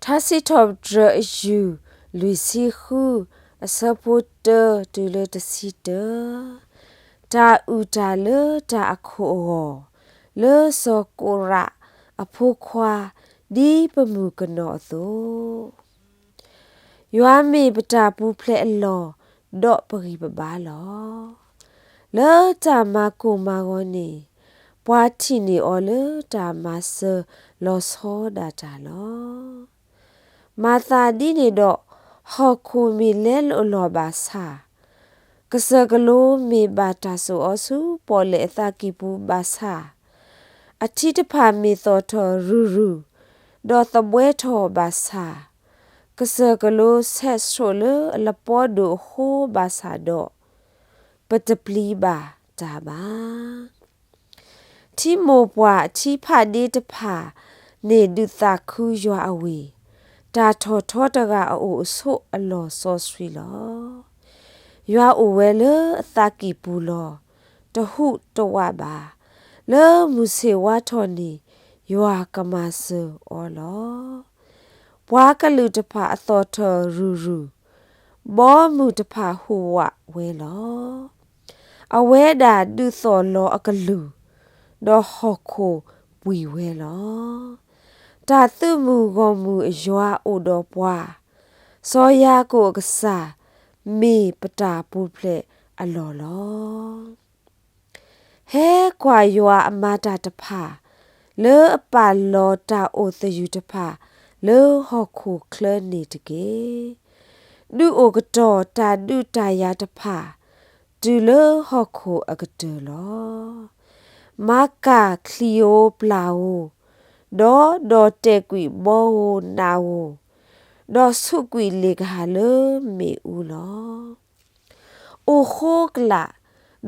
ထါစံးထီၣ်ပတြၢၤအယူၢ် လွံၢ်ဆံဃု အဆၢဖိတၢတုၤလၢတဆံတၢ, တၢ်အုၣ်တၢ်လၢတၢ်အခိၣ်အဂီၢ်, လၢစီၤကိရးအဖိခွါ ဒ်ပမုၢ်ကနီၤအသိး, ယွၤမ့ၢ်ပတၢ်ပူၤဖျဲးအလီၢ် ဒီးပဂံၢ်ပဘါလီၤ. လၢတၢ်မၤကိၢ်မၤဂီၤန့ၣ်, ပှၤထံၣ်န့ၢ်အီၤလၢတၢ်မၤစၢၤလီၤဆီဒၣ်တၢ်လီၤ. မၤသးဒ်န့ၣ်ဒီး, ဟီၣ်ခိၣ်မ့ၢ်လဲလိာ်အလီၢ်ဘၣ်ဆၣ်, ကစၢၢ်ကလိမ့ၢ်ဘၣ်တၢ်စိာ်အီၤဆူပီၣ်လဲၣ်အသးကံၢ်ပူၤဘၣ်ဆၣ်, အထံတဖၣ်မ့ၢ်သီၣ်ထီၣ်ရုၢ်ရုၢ်, ဒီးသဘှဲထီၣ်ဘၣ်ဆၣ်, ကစၢၢ်ကလိဆဲးဆိးလၢအလပီဒိၣ်အဃိဘၣ်ဆၣ်ဒီး, ပတပျံၤဘၣ်တၢ်ဘၣ်. ထံမိၢ်ပှၢ်ထံဖးဒ့တဖၣ်န့ၣ် ဒုးသးခုယွၤအဝ့ၢ်, တၢ်ထီၣ်ထီတဂၤအအိၣ်အဆိးအလီၢ်စီဆှံလီၤ. ယွၤအိၣ်ဝဲလၢအသးကံၢ်ပူၤလီၤ. တဟူးတဝးဘၣ်. လၢမုၢ်ဆ့ၣ်ဝါထီၣ်န့ၣ်, ယွၤကမၤစၢၤအီၤလီၤ. ပှၤကလုာ်တဖၣ်အသီၣ်ထီၣ်ရုၢ်ရုၢ်, ဘီမုၢ်တဖၣ်ဟူးဝးဝဲလီၤ. အဝဲဒၣ်ဒုးသီၣ်လီၤအကလုၢ်, ဒီးဟီၣ်ခိၣ်ပှံၤဝဲလီၤ. တၢ်သုးမုၢ်ဂီၢ်မုၢ်အယွၤအိၣ်ဒီးပှၤ, စီၤယၤကိာ်အကစၢ်, မ့ၢ်ပတၢ်ပူၤဖျဲးအလီၢ်လီၤ. ဟဲကွၢ်ယွၤအမၤတၢ်တဖၣ်, လၢအပာ်လီၤတၢ်အိၣ်သယုၢ်တဖၣ်လၢဟီၣ်ခိၣ်ချၢန့ၣ်တက့ၢ်. ဒုးအိၣ်ကတီၤတၢ်ဒုးတၢ်ယၤတဖၣ်, တုၤလၢဟီၣ်ခိၣ်အကတၢၢ်လီၤ. မၤကၢ်ချံဧိၤပျၢ်ဧိၤ, ဒီးဒီၣ်တဲာ်ကွံာ်ဘီဧိၤနးဧိၤ, ဒီးဆူးကွံာ်လ့ၣ်ကဟၣ်လၢမ့ၣ်အူလီၤ. အိၣ်ဃိကလာ်,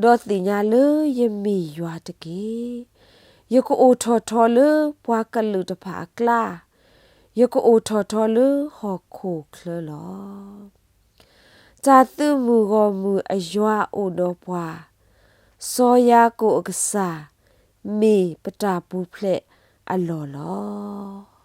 ဒီးသ့ၣ်ညါလၢယမ့ၢ်ယွၤတက့ၢ်. ယကအိၣ်ထီၣ်ထီလၢပှၤကလုာ်တဖၣ်အကျါ, ယကအိၣ်ထီၣ်ထီလၢဟီၣ်ခိၣ်ချၢလီၤ. တၢ်သုးမုၢ်ဂီၢ်မုၢ်အယွၤအိၣ်ဒီးပှၤ, စီၤယၤကိာ်အကစၢ်, မ့ၢ်ပတၢ်ပူၤဖျဲးအလီၢ်လီၤ.